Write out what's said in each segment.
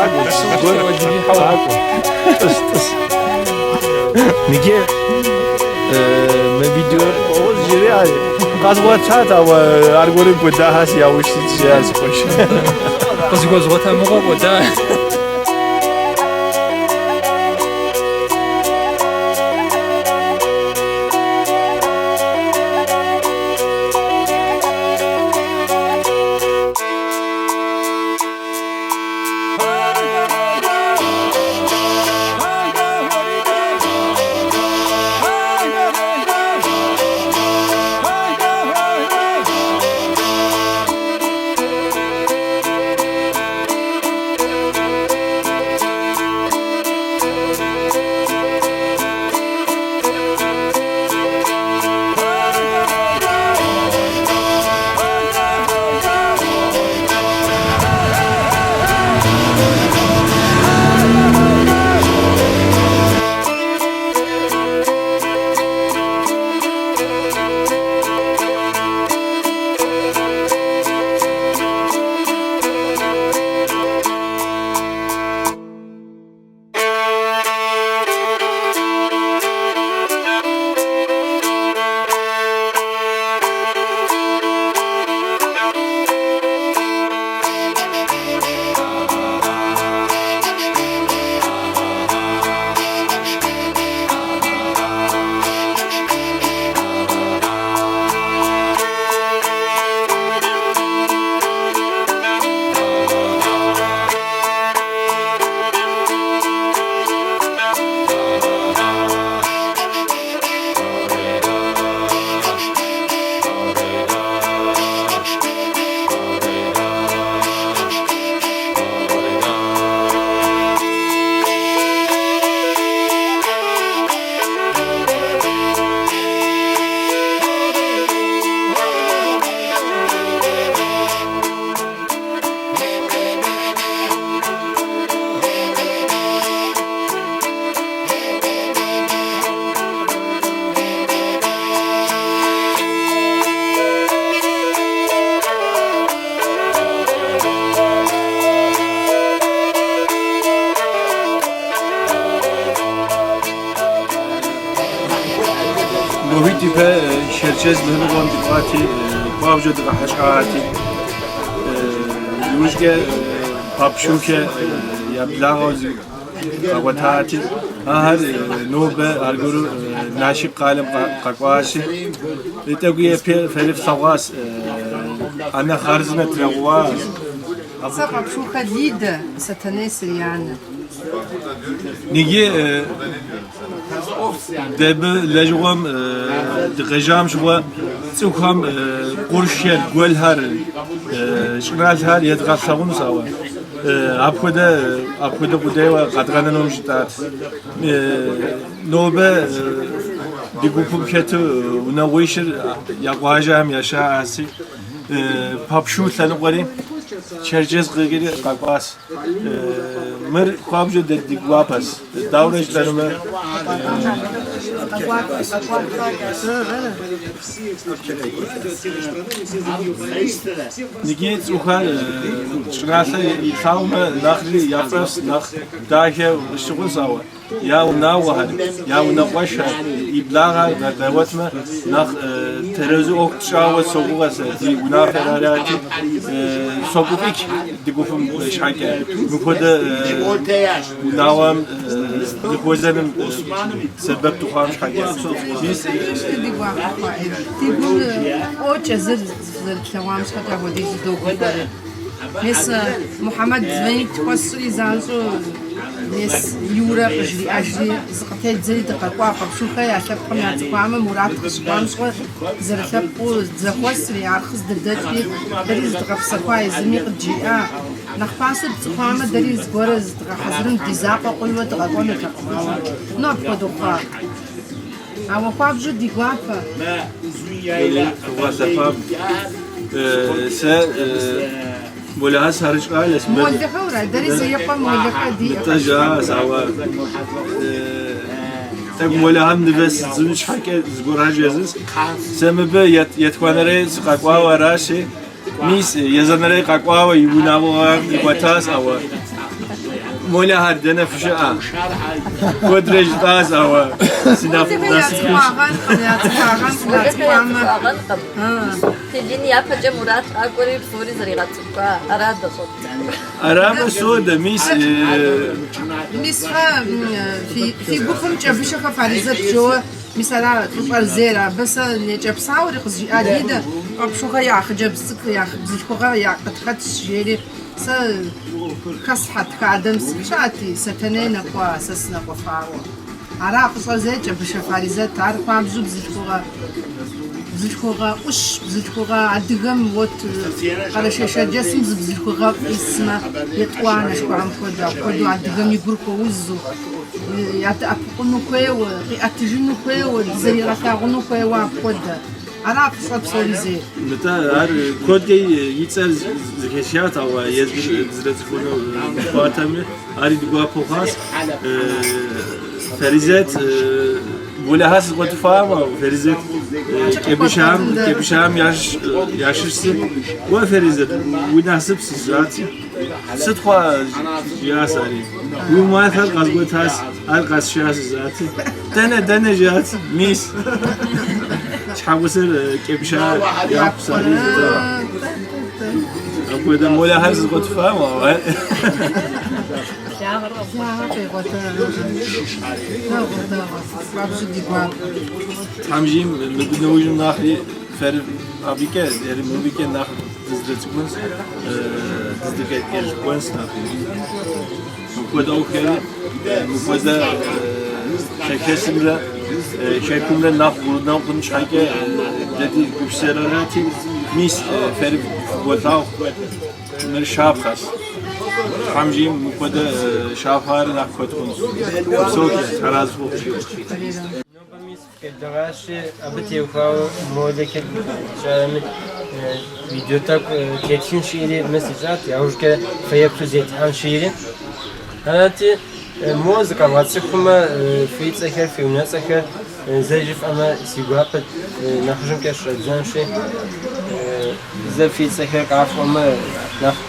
Къакӏуэ, зыгуэр къакӏуэ. Тӏыс, тӏыс. Ниге мы видеор жиӏэ къэзгъуэтат, ауэ аргуэру кӏуэдаха си яужь сит жиӏа си къуэш. Къызыхуэзгъуэта мыгъуэ кӏуэда. Махуитӏ ипэ Черчес лъэныкъуэм дыкӏуати, хуабжьу дыкъахьэщӏати, иужькӏэ Папшухэ я благъэу къагъуэтати, ахэр нобэ аргуэру Налшык къалэм къэкӏуащи, тӏэкӏуи епе фэри флъэгъуащ, ӏэнэ хъарзынэ трагъэуващ. Сэ Папшухэ Лидэ, Сэтэней срианэ. Ниги дэ абы лэжьыгъэм дыкъежьам щыгъуэ цӏыхухэм къуршхэр, гуэлхэр, щӏыналъэхэр едгъэлъагъунущ, ауэ апхуэдэ апхуэдэ къудейуэ къэдгъэнэну жытӏат. Нобэ ди гупым хэту унагъуищыр я къуажэхэм яшаси, Папшу лъэныкъуэри Черчес къикӏри къэкӏуащ. Мыр хуабжьу дэ ди гуапэщ. Дауэрэ жытӏэнумэ, Икӏи цӏыхухэр щӏыналъэ илъагъумэ, нэхъри яфӏэфӏ, нэхъ дахэ къыщыхъунщ, ауэ я унагъуэхэр, я унэкъуэшхэр, и благъэр къэдгъуэтмэ, нэхъ тэрэзу ӏуэху тщӏауэ согугъэ сэ, ди унафэр арати, согуфӏыкӏ ди гупым щхьэкӏэ. Мыпхуэдэ унагъуэм дыхуэзэным сэбэп дыхъуам щхьэкӏэ. Мис Ди гуапэ хъуа. Ди гур ӏуокӏэ зыр зэрытлъэгъуам щхьэкӏэ апхуэдизу догуфӏэри. Мес Мухьэмэд звонить хуэсщӏри занщӏэу мес Юрэ къыжриӏэжри зыкъытеддзэри дыкъэкӏуа. Папшухэ я лъэпкъым яцӏыхуамэ, Мурат къыщыкӏуам щыгъуэ зэрылъэпкъыу зэхуэсри, Архъыз дыдэкӏри, дэри зыдгъэпсэхуа, езыми къыджиӏа. Нэхъ пасэу тцӏыхуамэ, дэри зыгуэрэ зыдгъэхьэзырын ди закъуэ къуийуэ дыкъэкӏуэнутэкъым, ауэ ну апхуэдэу хъуа. Ауэ хуабжьу ди гуапэ. Дыгъуасэпам сэ Молэхэ сарыщӏалэщ. Молэхэура? Дэри Зеикъуэ Молэхэ диӏэщ. Нтӏэ жаӏащ, ауэ тӏэкӏу Молэхэм нывэ сыдзын щхьэкӏэ зыгуэрхэр жезынщ. Сэ мыбы етхуанэрей сыкъэкӏуауэ аращи, мис езанэрей къэкӏуауэ и унагъуэхэм игъуэтащ, ауэ. Молэхэр дэнэ фыщыӏэ? Куэдрэ жытӏащ, ауэ си Молэхэр яцӏыхуагъэнкъым, яцӏыхуагъэнкъым, яцӏыхуамэ. Пелин япэкӏэ Мурат къакӏуэри псори зэригъэцӏыхуа, ара дэ щӏэтцӏыхур. Арамэ содэ, мис. Мис фэ фи гупым Кӏэбышэхэ Фаризэт жоуэ, мис ара фӏыщӏэр зейр. Абы сэ некӏэпсауэри къызжиӏа Лидэ, Пӏэпшухэ я хъыджэбз цӏыкӏу, я бзылъхугъэ я къытхэтщ, жери. Сэ хэслъхьэт хадэм сыщыӏэти, Сэтэней нэкӏуа, сэ сынэкӏуэфауэ. Ара фӏыщӏэр зейр Кӏэбышэ Фаризэт, ар хуабжьу бзылъхугъэ, бзылъхугъэ ӏущ, бзылъхугъэ адыгэм вот Къэрэшей-Шэрджэсым зы бзылъхугъэфӏ исмэ, етӏуанэ жыхуаӏэм хуэдэу, апхуэдэу адыгэм и гур хуэузу, ядэӏэпыкъуну хуейуэ, къиӏэтыжыну хуейуэ, зэригъэлъагъуну хуейуэ апхуэдэ. Ара фӏыщӏэ псори зейр. Нтӏэ, ар куэдкӏэ и цӏэр зэхэсхат, ауэ езыр дызэрыцӏыхуну дыхуатэми, ари ди гуапэу хъуащ. Фаризэт, Молэхэр сызгъуэтыфамэ, Фаризэт Кӏэбышэм, Кӏэбышэм ящыщ. Уэ, Фаризэт, уи насып сыжати. Сыт хъуа, жиӏащ ари. Уи малъхъэр къэзгъуэтащ, ар къэсшащ, жиӏати. Дэнэ, дэнэ, жиӏат, мис. Щхьэгъусэр Кӏэбышэ япхъущ ари. Апхуэдэ молэхэр зызгъуэтыфамэ. Благъэ къигъуэта. Дэгъуэ, дэгъуэ. Хуабжьу ди гуапэ. Тхьэм жиӏэм, мыбы нэужьым нэхъри фэри абыкӏэ, дэри мыбыкӏэ нэхъ дыздэцӏыкӏунщ, дыздыкӏэкӏэжыкӏуэнщ нэхъ. Мыпхуэдэ ӏуэхухэри, мыпхуэдэ Черкесымрэ Хэкумрэ нэхъ гъунэгъу хъун щхьэкӏэ дэ ди гупсысэр арати, мис фэри фыболъагъу, мыр щапхъэщ. Тхьэм жиӏэм мыпхуэдэ щапхъэхэр нэхъ куэд хъунщ. Псэукӏэ, Тхьэразэ фыхъу. Нобэ мис фыкъеблэгъащи, абы теухуауэ молэхэр щӏэми видео тӏэкӏу тетхын жиӏэри мы сищӏат, яужькӏэ фэеплъу зетхьэн жиӏэри. Арати, мо зыкъэвгъэцӏыхумэ, фи цӏэхэр, фи унэцӏэхэр зэ жыфӏэмэ си гуапэт, нэхъыжьымкӏэ щӏэдзэнщи, зэ фи цӏэхэр къафӏуэмэ нэхъ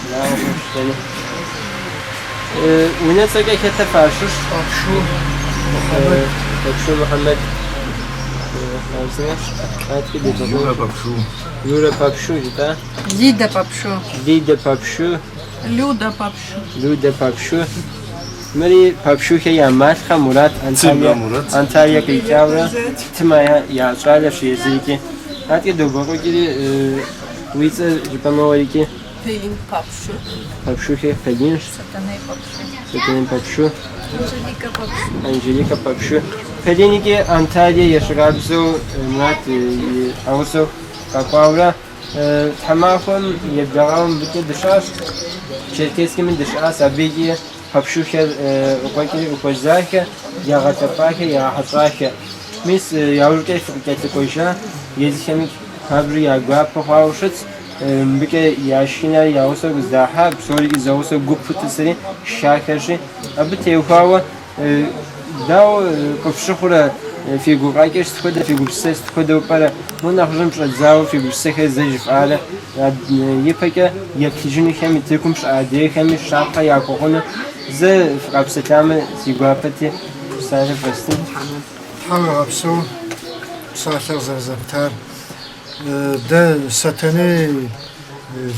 наӏуэ хъунщ. Унэцӏэкӏэ хэтэ фащыщ? Папшу Мухьэмэд. Папшу Мухьэмэд. Юрэ Папшу. Юрэ Папшу жытӏа? Лидэ Папшу. Лидэ Папшу. Люда Папшу. Люда Папшу. Мыри Папшухэ я малъхъэ Мурат Анталия, Анталия къикӏаурэ Тымэ я щӏалэщ езырикӏи. Аткӏэ добэкъукӏри уи цӏэр жыпӏэмэ уэрикӏи. Пелин Папшу. Папшухэ Пелинщ. Сэтэней Папшу. Сэтэней Папшу. Анжелика Папшу. Анжелика Папшу. Пелиникӏи Анталие ещхьыркъабзэу Мурат и щхьэгъусэу къэкӏуаурэ тхьэмахуэм еблэгъауэ мыбыкӏэ дыщыӏащ. Черкесскэми дыщыӏащ, абы икӏи Папшухэр къыкъуэкӏри къыхуэзахэ, ягъэлъэпӏахэ, ягъэхьэщӏахэ. Мис яужькӏэ фыкъыкӏэлъыкӏуэжа, езыхэми хуабжьу я гуапэ хъуауэ щытщ. Мыбыкӏэ я шхынэр я гъусэу къыздахьа, псори зэгъусэу гупу тӏысри шхахэщи. Абы теухуауэ дауэ къыфщыхъурэ фи гукъэкӏыр сыт хуэдэ, фи гупсысэр сыт хуэдэу пӏэрэ? Мо нэхъыжьым щӏэдзауэ фи гупсысэхэр зэ жыфӏарэ? Ипэкӏэ еплъыжынухэми, Тыркум щыӏэ адрейхэми щапхъэ яхуэхъуну зэ фыкъэпсэлъамэ си гуапэти, псалъэ фэстынт. Тхьэм уигъэпсэу псалъэр къызэрызэптар. Дэ Сэтэней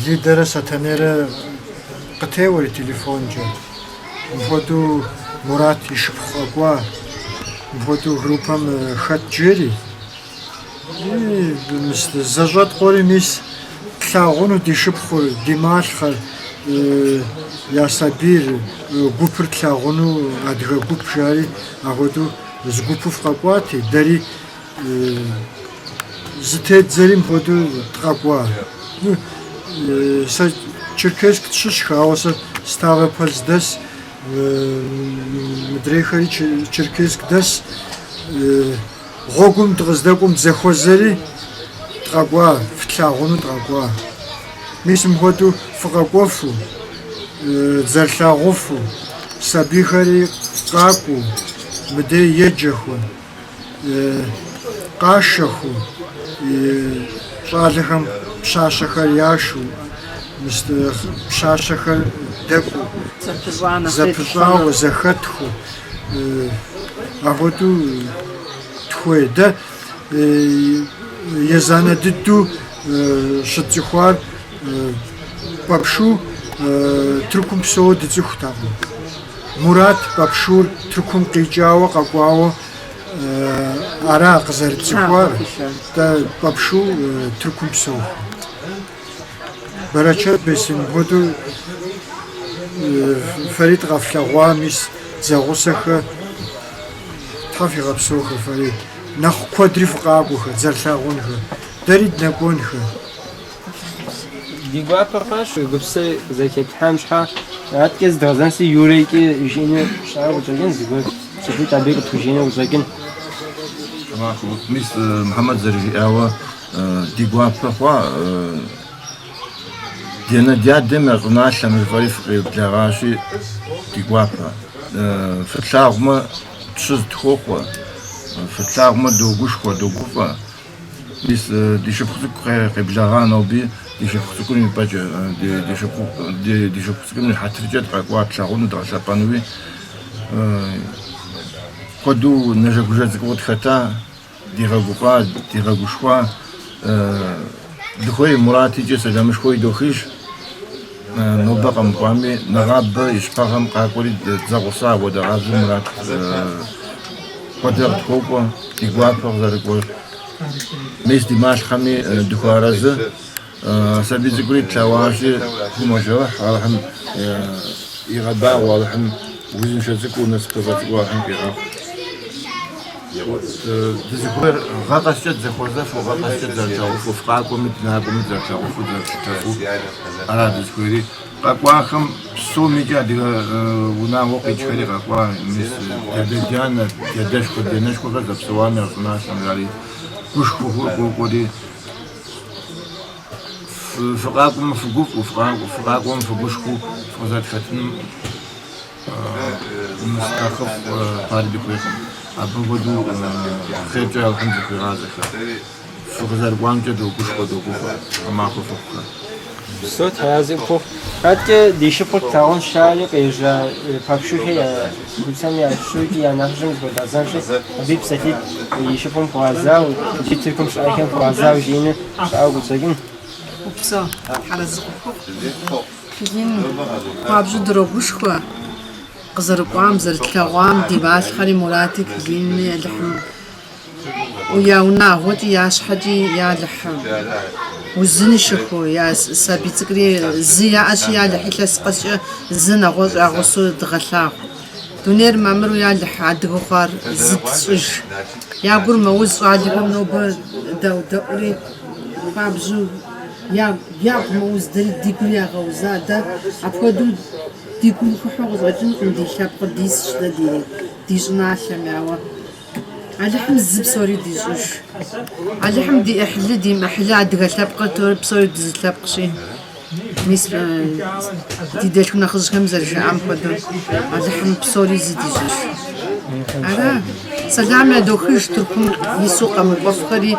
Лидэрэ Сэтэнейрэ къытеуэри телефонкӏэ. Мыпхуэдэу Мурат и шыпхъу къэкӏуа, мыпхуэдэу группэм хэт жери. Зэщӏэткъуэри мис тлъагъуну ди шыпхъур, ди малъхъэр, я сабийр, гупыр тлъагъуну адыгэ гуп жари, апхуэдэу зы гупу фыкъэкӏуати, дэри Зытеддзэри мыпхуэдэу дыкъэкӏуа. Ну, сэ Черкесск тщыщхэ, ауэ сэ Ставрополь сыдэс, мыдрейхэри Черкесск дэс. Гъуэгум дыкъыздэкӏуэм дызэхуэзэри дыкъэкӏуа, фытлъагъуну дыкъэкӏуа. Мис мыпхуэдэу фыкъэкӏуэфу, дызэрылъагъуфу, сабийхэри къакӏуэу, мыдей еджэху. Къашэху, щӏалэхэм пщащэхэр яшу, пщащэхэр дэкӏуэу, зэпыщӏауэ, зэхэтху, апхуэдэу тхуей. Дэ езанэ дыдэу щытцӏыхуар Пӏэпшу Тыркум псэууэ дыцӏыхутэкъым. Мурат Пӏэпшур Тыркум къикӏауэ къэкӏуауэ ара къызэрытцӏыхуар, дэ Пӏэпшу Тыркум псэуху. Бэрэчэт бесын мыпхуэдэу фэри дыкъэфлъэгъуа, мис зэгъусэхэ, Тхьэ фигъэпсэухэ фэри. Нэхъ куэдри фыкъакӏуэхэ, дызэрылъагъунхэ, дэри дынэкӏуэнхэ. Ди гуапэ хъуащ уи гупсысэ къызэрыхэплъхьам щхьа. Адэкӏэ зыдгъэзэнси Юрэ икӏи жиӏэну щыӏэу къыщӏэкӏын, зыгуэр псалъитӏ абыи къытхужиӏэну къыщӏэкӏын. Мис Мухьэмэд зэрыжиӏауэ, ди гуапэ хъуа, ди анэ-дядэм я щӏыналъэм жыфӏэри фыкъеблэгъащи, ди гуапэ. Фытлъагъумэ, тщыз тхохъуэ, фытлъагъумэ, догушхуэ, догуфӏэ. Мис ди шыпхъу цӏыкӏу къеблэгъа ноби, ди шыпхъу цӏыкӏум и пӏэкӏэ, ди шыпхъу цӏыкӏум и хьэтыркӏэ дыкъэкӏуа тлъагъуну, дгъэлъэпӏэнуи. Куэду нэжэгужэ цӏыкӏуу къытхэта, дигъэгуфӏа, дигъэгушхуа. Дыхуей Мурат икӏи сэламышхуэ идохыж. Нобэ къэмыкӏуами, нэгъабэ и щыпэгъэм къакӏуэри дызэгъуса апхуэдэ къабзэу Мурат куэдрэ къытхуокӏуэ, ди гуапэ къызэрыкӏуэр. Мис ди малъхъэми дыхуэарэзы. Сабий цӏыкӏури тлъэгъуащи, хумэшэлыхь, Алыхьым игъэбагъуэ, Алыхьым узыншэ цӏыкӏуу, насыпыфӏэ цӏыкӏуу Алыхьым къигъэхъу. Дызыхуейр гъэ къэскӏэ дызэхуэзэфу, гъэ къэскӏэ дызэрылъагъуфу, фыкъакӏуэми дынакӏуэми дызэрылъагъуфу, дызэрылъытэфу ара дызыхуейри. Къэкӏуахэм псомикӏи адыгэ унагъуэ къикӏхэри къэкӏуа, мис дядэ-дянэ, дядэшхуэ, дянэшхуэхэр зэпсэуам я щӏыналъэм жари гушхуэхэр къокӏуэри. Фыкъакӏуэмэ фыгуфӏэу, фыкъакӏуэмэ фыгушхуэу фыкъызэрытхэтыным нэхъыфӏ пари дыхуейкъым. Абы хуэдэу хъеркӏэ Алыхьым зыхуигъазэхэ. Фыкъызэрыкӏуамкӏэ догушхуэ, догуфӏэ, тхьэмахуэ фыхъухэ. Псо тхьэразэ пхухъу. Адэкӏэ ди шыпхъур тлъагъун щхьэри къежьа Папшухэ я гупсэм ящыщу икӏи я нэхъыжьым зыхуэдгъэзэнщи, абы и псалъитӏ и шыпхъум хуэгъэзауэ икӏи Тыркум щыӏэхэм хуэгъэзауэ жиӏэну щыӏэу къыщӏэкӏын. Упсэу, тхьэразэ къыпхухъу. Пелин, хуабжьу дрогушхуэ къызэрыкӏуам, зэрытлъэгъуам, ди малъхъэри Мурати Пелинми Алыхьым я унагъуэкӏи, я щхьэкӏи Ялыхь узыншэхэу, я сабий цӏыкӏури зы яӏэщи, Ялыхь илъэс къэскӏэ зы нэгъуэщӏ я гъусэу дгъэлъагъу. Дунейр мамыру Ялыхь адыгэ хъуар зы тщӏыж. Я гур мэуз щӏалэхэм нобэ даудэӏури хуабжьу ягу мэуз дэри ди гур ягъэуза. Дэ апхуэдэу ди гум хыхьэу къыщӏэкӏынкъым, ди лъэпкъыр дисщ дэ ди щӏыналъэм, ауэ Алыхьым зы псори дищӏыж. Алыхьым ди ӏыхьлы, ди мыӏыхьлы адыгэ лъэпкъыр псори дызылъэпкъщи. Мис ди дэлъху нэхъыжьхэм зэрыжаӏам хуэдэу, Алыхьым псори зы дищӏыж. Ара, сэлам ядохыж Тыркум ису къэмыкӏуэфхэри,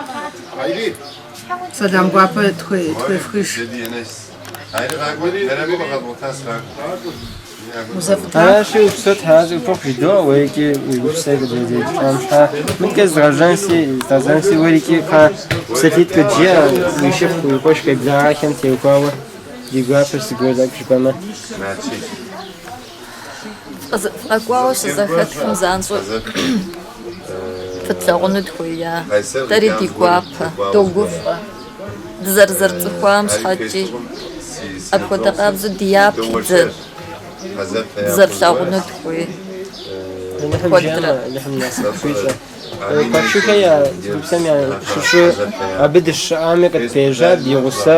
сэлам гуапэ тхуефхыж. Аращи, упсэу тхьэразэ къыпхухъу жыдоӏэ, уэ икӏи уи гупсысэр къызэрызэхэпхам щхьа. Мыдкӏэ згъэжэнси, згъэзэнси уэр икӏи кхъа псалъитӏ къыджеӏэ, уи шыпхъу, уи къуэш къеблэгъахэм теухуауэ ди гуапэщ зыгуэр тӏэкӏу жыпӏэмэ. Фыкъэкӏуауэ щызэхэтхым занщӏэу фытлъагъуну дыхуея. Дэри ди гуапэ, догуфӏэ. Дызэрызэрыцӏыхуам щхьэкӏи, апхуэдэ къабзэу ди япи дызэрылъагъуну дыхуей Алыхьым куэдрэ. жиӏэмэ, Алыхьым насып хуищӏэ. Папшухэ я гупсэм ящыщу абы дыщыӏами къытпежьа ди гъусэ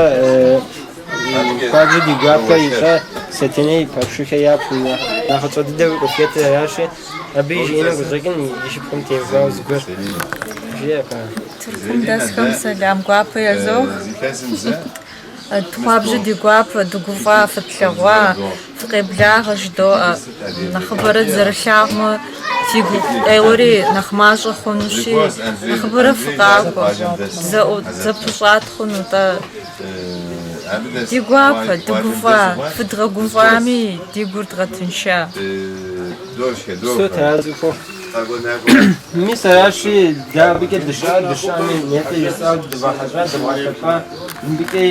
хуабжьу ди гуапэ ищӏа Сэтэней Папшухэ япхъу нэхъыщӏэ дыдэу къытхэтыр аращи, абы и жиӏэну къыщӏэкӏын и шыпхъум теухуауэ зыгуэр жиӏэкъэ. Тыркум дэсхэм сэлам гуапэ язох. Хуабжьу ди гуапэ, дыгуфӏа, фытлъэгъуа, фыкъеблагъэ жыдоӏэ. Нэхъыбэрэ дызэрылъагъумэ, фигу къеуэри нэхъ мащӏэ хъунущи, нэхъыбэрэ фыкъакӏуэ, зэпыщӏат хъуну-тӏэ. Ди гуапэ, дыгуфӏа, фыдгъэгуфӏами, ди гур дгъэтынша. Псо тэрэзу хъу. Мис аращи, дэ абыкӏэ дыщыӏа, дыщыӏэми, нетӏэ жысӏау дывгъэхьэщӏа, дывгъэлъэпӏа, мыбыкӏэ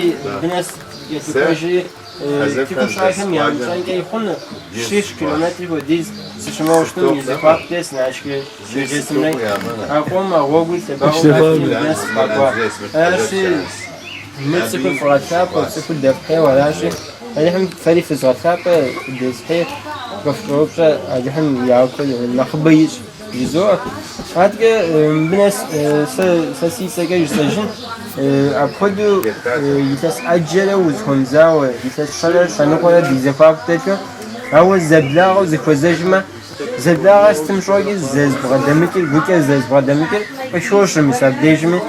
дынэс кӏэлъыкӏуэжри, Тыркум щыӏэхэм ямыщӏэнкӏэ хъуну, щищ километр хуэдиз сыщымыуэу щытым и зэхуаку дэс Налшыкрэ Шэрджэсымрэ. А къом а гъуэгур лъэбакъуэу къэфти мыбы нэс фыкъэкӏуа. Аращи, мы цӏыхур фыгъэлъапӏэ, цӏыхур дэфхьейуэ аращи, Алыхьым фэри фызгъэлъапӏэ, фыдэзхьей, къыфщӏэупщӏэ, Алыхьым яукӏэ нэхъыбэ ищӏ жызоӏэ. Адэкӏэ мыбы нэс сэ си цӏэкӏэ жысӏэжын, апхуэдэу илъэс ӏэджэрэ узыхуэмызауэ, илъэс щэрэ щэныкъуэрэ ди зэхуаку дэлъу, ауэ зэблагъэу зыхуэзэжмэ, зэблагъэр сытым щӏокӏи зэзбгъэдэмыкӏыр, гукӏэ зэзбгъэдэмыкӏыр къыхощыр мис абдежми.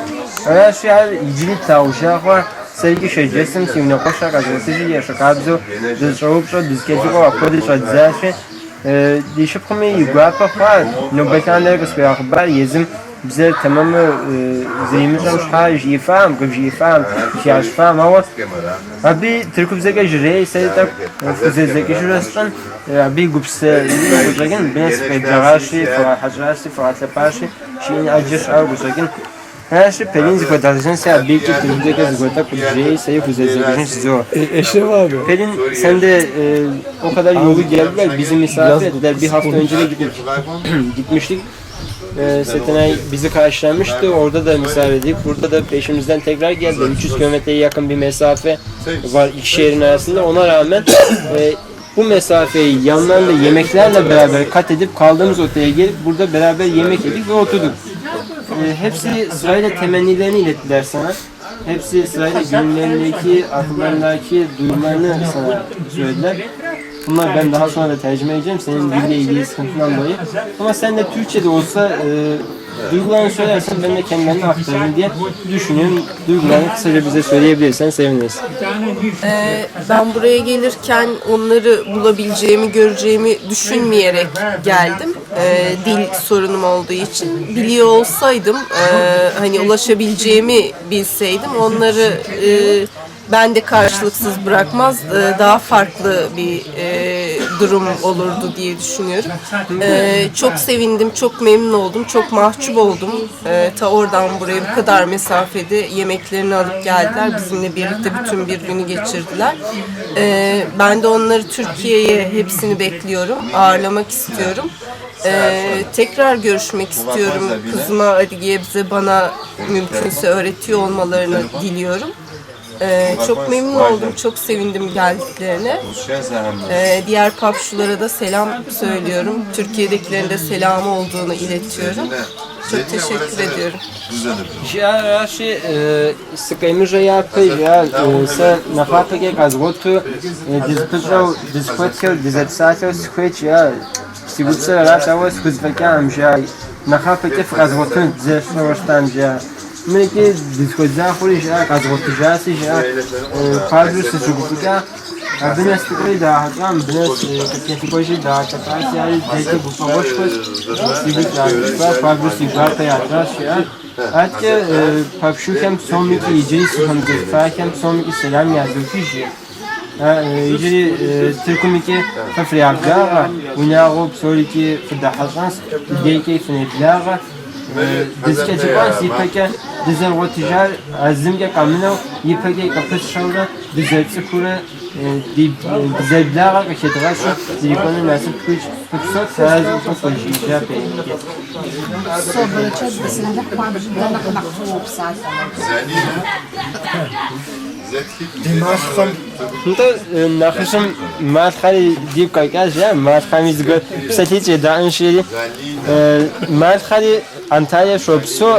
Аращи, ар иджыри тлъагъужа хъуа, сэрикӏи Шэрджэсым си унэкъуэщхэр къэзгъуэтыжри ещхьыркъабзэу дызыщӏэупщӏэу дызыкӏэлъыкӏуэу апхуэдэу щӏэддзащи, Ди шыпхъуми и гуапэ хъуа, нобэ лъандэрэ къысхуегъэхъыбар, езым бзэр тэмэму зэримыщӏэм щхьа жиӏэфам, къыбжиӏэфам, жиӏэщӏфам, ауэ абы тыркубзэкӏэ жрей, сэри тӏэкӏу хузэдзэкӏыжурэ сщӏын, абы и гупсысэ къыщӏэкӏын, мыбы нэс фыкъеблэгъащи, фыгъэхьэщӏащи, фыгъэлъэпӏащи, жиӏэн ӏэджэ щыӏэу къыщӏэкӏын. Аращи, Пелин зыхуэдгъэзэжын сэ абы икӏи тыркубзэкӏэ зыгуэр тӏэкӏу къыджеӏи, сэри хузэдзэкӏыжын жызоӏэ. Pelin sen de o kadar yolu geldiler, bizi misafir ettiler. Bir hafta önce de gitmiştik. Setenay bizi karşılamıştı. Orada da misafir edildik. Burada da peşimizden tekrar geldi. 300 kilometreye yakın bir mesafe var iki şehrin arasında. Ona rağmen bu mesafeyi yanlarında yemeklerle beraber kat edip kaldığımız otele gelip burada beraber yemek yedik ve oturduk. Hepsi sırayla temennilerini ilettiler sana. Hepsi sırayla gönüllerindeki, akıllarındaki duygularını sana söylediler. Bunlar ben daha sonra da tercüme edeceğim senin dille ilgili sıkıntından dolayı. Ama sen de Türkçe de olsa duygularını söylersen ben de kendilerine aktarırım diye düşünüyorum. Duygularını kısaca bize söyleyebilirsen seviniriz. Ben buraya gelirken onları bulabileceğimi, göreceğimi düşünmeyerek geldim. Dil sorunum olduğu için. Biliyor olsaydım, hani ulaşabileceğimi bilseydim onları ben de karşılıksız bırakmaz, daha farklı bir durum olurdu diye düşünüyorum. Çok sevindim, çok memnun oldum, çok mahcup oldum. Ta oradan buraya bu kadar mesafede yemeklerini alıp geldiler. Bizimle birlikte bütün bir günü geçirdiler. Ben de onları Türkiye'ye hepsini bekliyorum, ağırlamak istiyorum. Tekrar görüşmek istiyorum. Kızıma Adige'ye bize bana mümkünse öğretiyor olmalarını diliyorum. Çok memnun oldum, çok sevindim geldiklerine. Diğer papşulara da selam söylüyorum. Türkiye'dekilerin de selamı olduğunu iletiyorum. Çok teşekkür ediyorum. Жиӏаращи, сыкъемыжьэ япэ, жиӏа, сэ нэхъапэкӏэ къэзгъуэту дызыпыщӏэу, дызыхуэтхэу, дызэпсалъэу сыхуейт, жиӏа, си гупсэр аращ, ауэ схузэфӏэкӏакъым, жиӏа, нэхъапэкӏэ фыкъэзгъуэтынут, зэрысщӏэуэ щытам, жиӏа. Мыр икӏи дызыхуэза хъури, жиӏа, къэзгъуэтыжаси, жиӏа, хуабжьу сыщыгуфӏыкӏа. Абы нэс дыкӏуэри дагъэхьэщӏа, мыбы нэс къыткӏэлъыкӏуэжри дагъэлъэпӏаси, ари дэркӏэ гуфӏэгъуэшхуэщ, си гур щӏагъэкӏыфа, хуабжьу си гуапэ ящӏащ, жиӏа. Адэкӏэ папшухэм псомикӏи иджыри сыхуэмызэфахэм псомикӏи сэлам язохыж, жиӏэ. Иджыри Тыркум икӏи фэ фрегъэблагъэ, унагъуэу псорикӏи фыдахьэщӏэнщ, ди дежкӏи фынеблагъэ. Дызыкӏэлъыкӏуэнщ ипэкӏэ дызэрыгъуэтыжар а зымкӏэ къэмынэу, ипэкӏэ къыпытщэурэ дызэрыцӏыхурэ ди дызэрыблагъэр къыхедгъэщу дырикӏуэну насып тхуищӏ. Фыпсэу тэрэзу къыжиӏэжа Пелинкӏэ. Со бэрэчэт бесын, Алыхь хуабжьу дэ нэхъ нэхъ фӏыуэ упсалъэ. Ди малъхъэм. Нтӏэ, нэхъыжьым малъхъэри дигу къэкӏащ, жиӏа, малъхъэми зыгуэр псалъитӏ едаӏуэнщ жери. Малъхъэри Анталие щопсэу,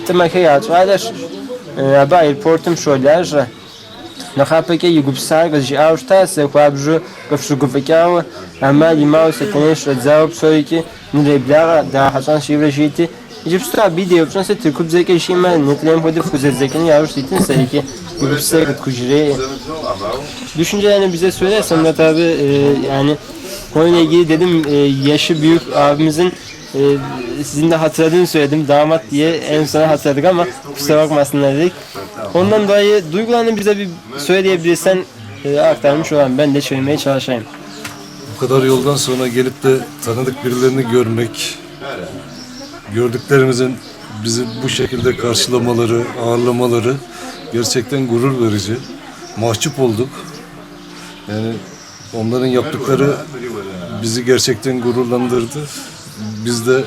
Тӏымэхэ я щӏалэщ, абы аэропортым щолажьэ. Нэхъапэкӏэ и гупсысэр къызжиӏауэ щыта, сэ хуабжьу къыфщыгуфӏыкӏауэ, ӏэмал имыӏэу Сэтэней щӏэдзауэ псорикӏи ныреблагъэ, дагъэхьэщӏэнщ жиӏэурэ жиӏэти, иджыпсту абы деупщӏын сэ тыркубзэкӏэ жиӏэмэ, нетӏрейм хуэдэу фхузэдзэкӏыну яужь ситын сэ икӏи и гупсысэр къытхужреӏэ. Düşüncelerini bize söylersen Murat abi yani konuyla ilgili dedim yaşı büyük abimizin sizin de hatırladığını söyledim damat diye en sona hatırladık ama kusura bakmasınlar dedik. Ondan dolayı duygularını bize bir söyleyebilirsen aktarmış olalım. Ben de çevirmeye çalışayım. Bu kadar yoldan sonra gelip de tanıdık birilerini görmek, gördüklerimizin bizi bu şekilde karşılamaları, ağırlamaları gerçekten gurur verici. Mahcup olduk. Yani onların yaptıkları bizi gerçekten gururlandırdı. Biz de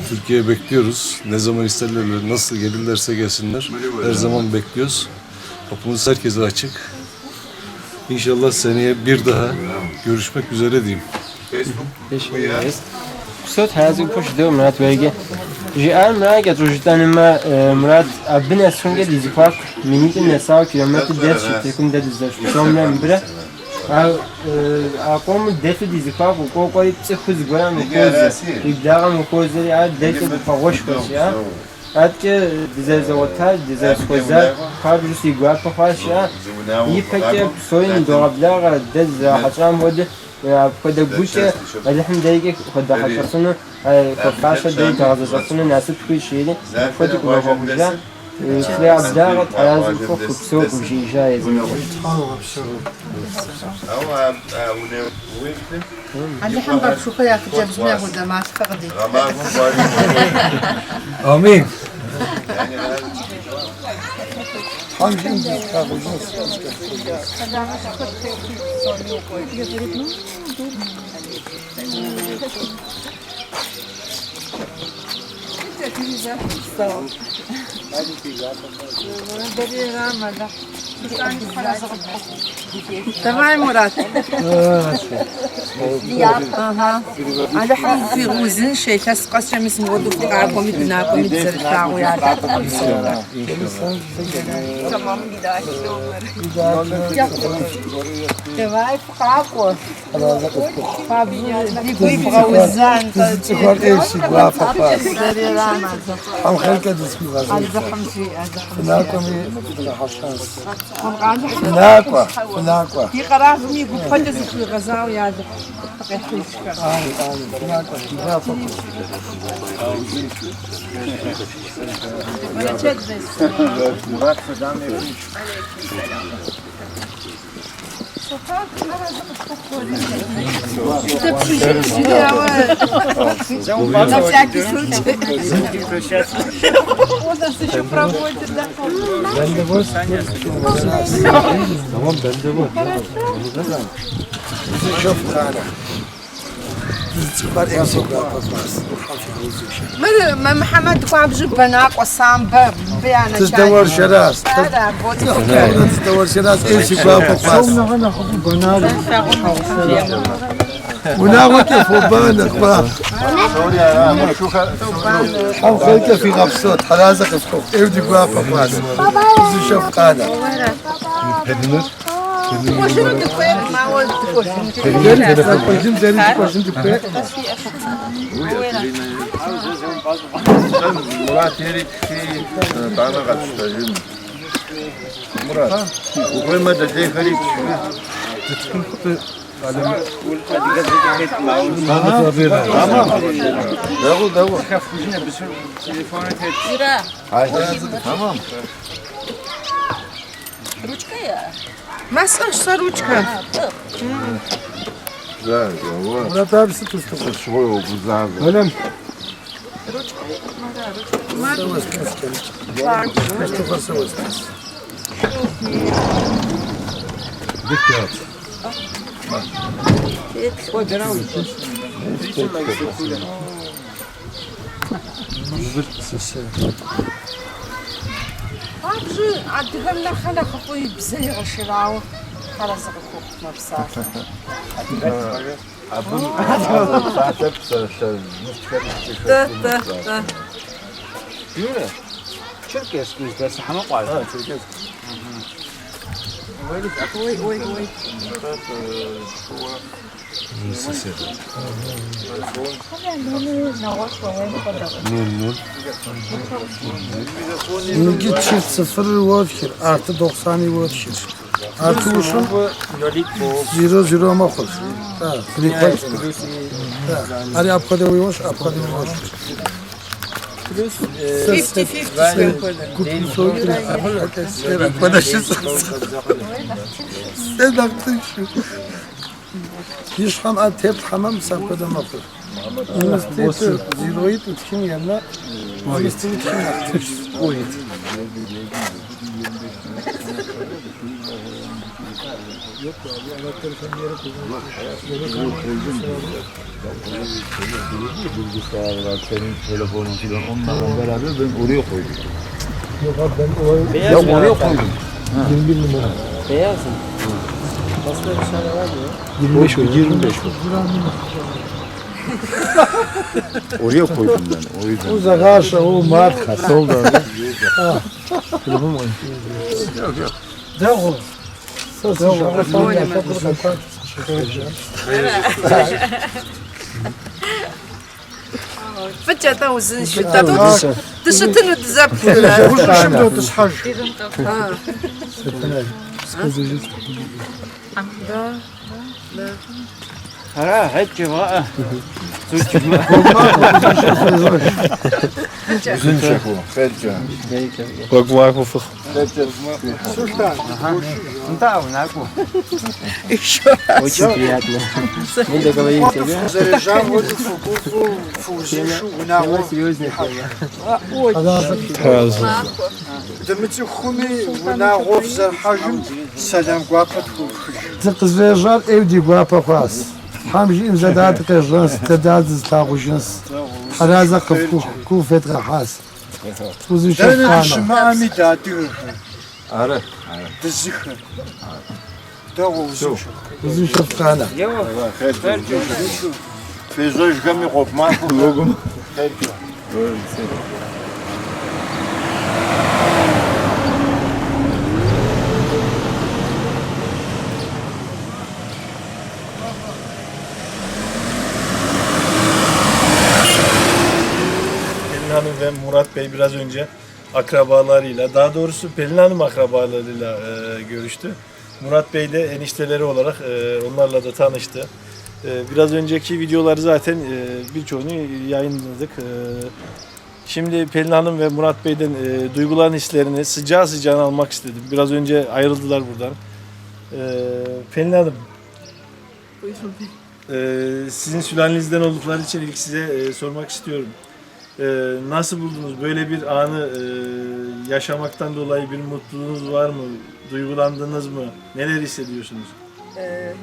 Türkiye'ye bekliyoruz. Ne zaman isterler, nasıl gelirlerse gelsinler. Her zaman bekliyoruz. Kapımız herkese açık. İnşallah seneye bir daha görüşmek üzere diyeyim. Teşekkür ederiz. Псо тхьэразэ къыпхуэщ Мурат уэркӏэ. Жиӏар мыра кӏэщӏу жытӏэнумэ, Мурат абы нэсхункӏэ ди зэхуаку минитӏым нэсауэ километр дэсщ Тыркум дэ дыздэщыпсэумрэ мыбырэ. Ар а къомыр дэлъу ди зэхуаку укъокӏуэри пцӏыхуу зыгуэрым ухуозэ, уи благъэм ухуозэри, ар дэркӏэ гуфӏэгъуэшхуэщ, жиӏа. Адэкӏэ дызэрызэгъуэтар, дызэрызэхуэзар хуабжьу си гуапэ хъуащ, жиӏа. Ипэкӏэ псори ныдогъэблагъэ, дэ дызэрахьэщӏам хуэдэ, апхуэдэ гукӏэ Алыхьым дэркӏэ хуэдгъэхьэщӏэфыну, хуэфащэ дэри дгъэзэщӏэфыну насып тхуищӏ, жиӏэри апхуэдэу къыхуэхъуэхъужа. Фрегъэблагъэ, тхьэразэ къыфхухъу, упсэу къывжиӏэжа езым. Алыхьым Бабшухэ я хъыджэбзым яхуэдэ малъхъэ къыдит. Амин. Давай, Мурат. Ага. Алыхьым фигъэузыншэ, илъэс къэскӏэ мис мыуэду фыкъакӏуэми дынакӏуэми дызэрылъагъуу ялъагъу. Давай, фыкъакӏуэ. Ди гур бгъэуза, нтӏэ. Цӏыхур ӏейщ, си гуапэ хъуащ. Зэрерам, Алыхьым. Тхьэм хъеркӏэ дызыхуигъэзэж. Алыхьым жиӏэ, Алыхьым. Фынакӏуэми дгъэхьэщӏэнщ. Алыхьым Фынакӏуэ, фынакӏуэ. Ди къэралым и гупэкӏэ зыхуигъэзауэ Алыхь фыкъехьыжхэ. Амин, амин. Фынакӏуэ, си гуапэ хъуащ. Беречет бейсин. На всякий случай. Он нас еще проводит, да? Tamam bende var. Şofkane. Цӏыхур ӏейщ, си гуапэ хъуащ. Тхьэм фигъэузыншэ. Мыр Мухьэмэд хуабжьу бэнакӏуэ самбэ мыбы я начальник. Тыздэуэршэращ. Да, вот. Тыздэуэршэращ, ӏейщ, си гуапэ хъуащ. Унагъуэкӏэ фобанэ, хъуа. Тхьэм хъеркӏэ фигъэпсэу, тхьэразэ къыфхухъу. ӏейуэ ди гуапэ хъуащ. Узыншэф къанэ. Pelinir. Дыкӏуэжыну дыхуейкъым, ауэ дыкӏуэжыну. Дыкӏуэжын дэри дыкӏуэжын дыхуейкъым. Murat Erik bana kaçtı. Murat. Ухуеймэ дэлейхэри Tamam. Дэгъу, дэгъу. Юра, Tamam. ручка я. Мэсӏэщ сэ ручкэ. Да, вот. Murat abi сыт устыхъур? Щыгъуэ угузавэ. Öyle mi? Устыхъур сэ уэстынщ. Bir kağıt. Хуабжьу адыгэм нэхъэ нэхъыфӏу и бзэ игъэшырауэ тхьэразэ къыхухъу мэпсалъэ. Абы псалъэр псалъэ мылъхэр Тӏэ, тӏэ, тӏэ. Юра, Черкесск уздэс хьэмэ къуажэ? Черкесск. Ой, ой, ой. Ноль ноль. Нуги çift sıfır уотхыр, artı 90 уотхыр. Artı ушun 0 0 мэхъур. Да, прикольно. Да. Ари апхуэдэ уиуэщ, апхуэдэ уиуэщ. Плюс Фифти-фифти хуэдэ. Апхуэдэ щысӏэ. Сэ нэхъ тыншу. И щхьэм ӏэ теплъхьэмэ, мис апхуэдэ мэхъур. Минус тетыр зероитӏу тхын емэ, минус тӏу тхын нэхъ тыншщ. Bilgisayar var, senin telefonun filan onlarla beraber ben oraya koydum. Yok abi ben oraya... Ya oraya koydum. 21 numara. Beyaz mı? Aslında bir tane var mı? 25 o, 25 o. Oraya koydum ben, o yüzden. Uzaklaşa o marka. Solda. Telefon mu? Yok yok. Devam. Фӏыкӏэ-тӏэ узыншэу. Дыщытыну дызэплъурэ. Гъущӏышым дотӏысхьэж. Да, да. Ара, хэт жевгъэӏэ. Узыншэху, хъеркӏэ. Гъуэгу махуэ фыхъу. Сулътӏан, Нтӏэ, унакӏуэ. Очень приятно. Мы договоримся, да? Зэрежьам хуэдэу фыгуфӏэу, фыузыншэу унагъуэ Серьезная тема. Дымыцӏыхуми, унагъуэ фызэрыхьэжым сэлам гуапэ тхуохыж. Дыкъызэрежьар ӏейуэ ди гуапэ хъуащ. Тхьэм жиӏэм зэ дэ дыкъежьэнщ, дэ дызылъагъужынщ. Тхьэразэ къыфхуедгъэхьащ. Узыншэ Дэнэ фыкъанэ. дыщымыӏэми дыадыгэхэр, Ары. дызыхэр. Дэгъуэ узыншэ. Узыншэ фыкъанэ. Фежьэжхэми гъуэгу махуэ. Гъуэгум. Pelin Hanım ve Murat Bey biraz önce akrabalarıyla, daha doğrusu Pelin Hanım akrabalarıyla görüştü. Murat Bey de enişteleri olarak onlarla da tanıştı. Biraz önceki videoları zaten birçoğunu yayınladık. Şimdi Pelin Hanım ve Murat Bey'den duyguların hislerini sıcağı sıcağına almak istedim. Biraz önce ayrıldılar buradan. Pelin Hanım, Buyurun. Sizin sülalenizden oldukları için ilk size sormak istiyorum. Nasıl buldunuz? Böyle bir anı yaşamaktan dolayı bir mutluluğunuz var mı? Duygulandınız mı? Neler hissediyorsunuz?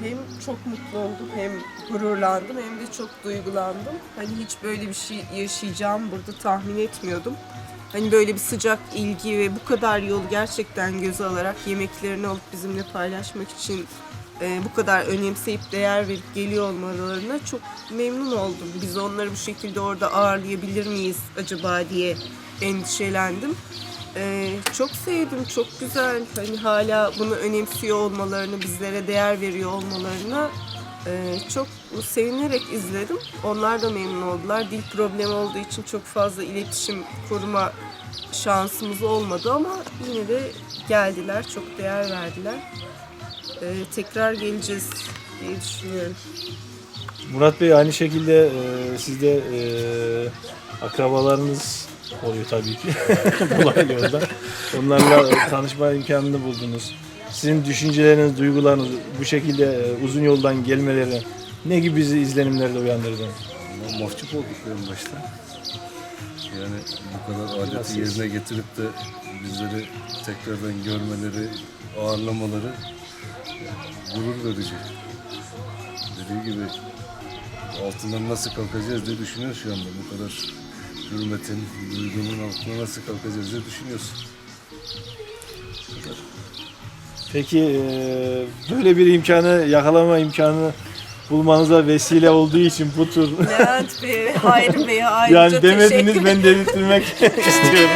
Hem çok mutlu oldum, hem gururlandım, hem de çok duygulandım. Hani hiç böyle bir şey yaşayacağım burada tahmin etmiyordum. Hani böyle bir sıcak ilgi ve bu kadar yol gerçekten göze alarak yemeklerini alıp bizimle paylaşmak için bu kadar önemseyip değer verip geliyor olmalarına çok memnun oldum. Biz onları bu şekilde orada ağırlayabilir miyiz acaba diye endişelendim. Çok sevdim, çok güzel. Hani hala bunu önemsiyor olmalarını, bizlere değer veriyor olmalarını çok sevinerek izledim. Onlar da memnun oldular. Dil problemi olduğu için çok fazla iletişim kurma şansımız olmadı ama yine de geldiler, çok değer verdiler. Tekrar geleceğiz diye düşünüyorum. Murat Bey aynı şekilde siz de akrabalarınız oluyor tabii ki. Dolaylı yoldan. Onlarla tanışma imkanını buldunuz. Sizin düşünceleriniz, duygularınız bu şekilde uzun yoldan gelmeleri ne gibi bizi izlenimlerde uyandırdı? Mahcup olduk en başta. Yani bu kadar adeti yerine getirip de bizleri tekrardan görmeleri, ağırlamaları gurur verici. Dediği gibi altından nasıl kalkacağız diye düşünüyoruz şu anda. Bu kadar hürmetin, duygunun altına nasıl kalkacağız diye düşünüyoruz. Peki böyle bir imkanı yakalama imkanı bulmanıza vesile olduğu için bu tur Levent Bey, Hayri Bey'e ayrıca yani demediniz teşekkür ben dedirtmek istiyorum.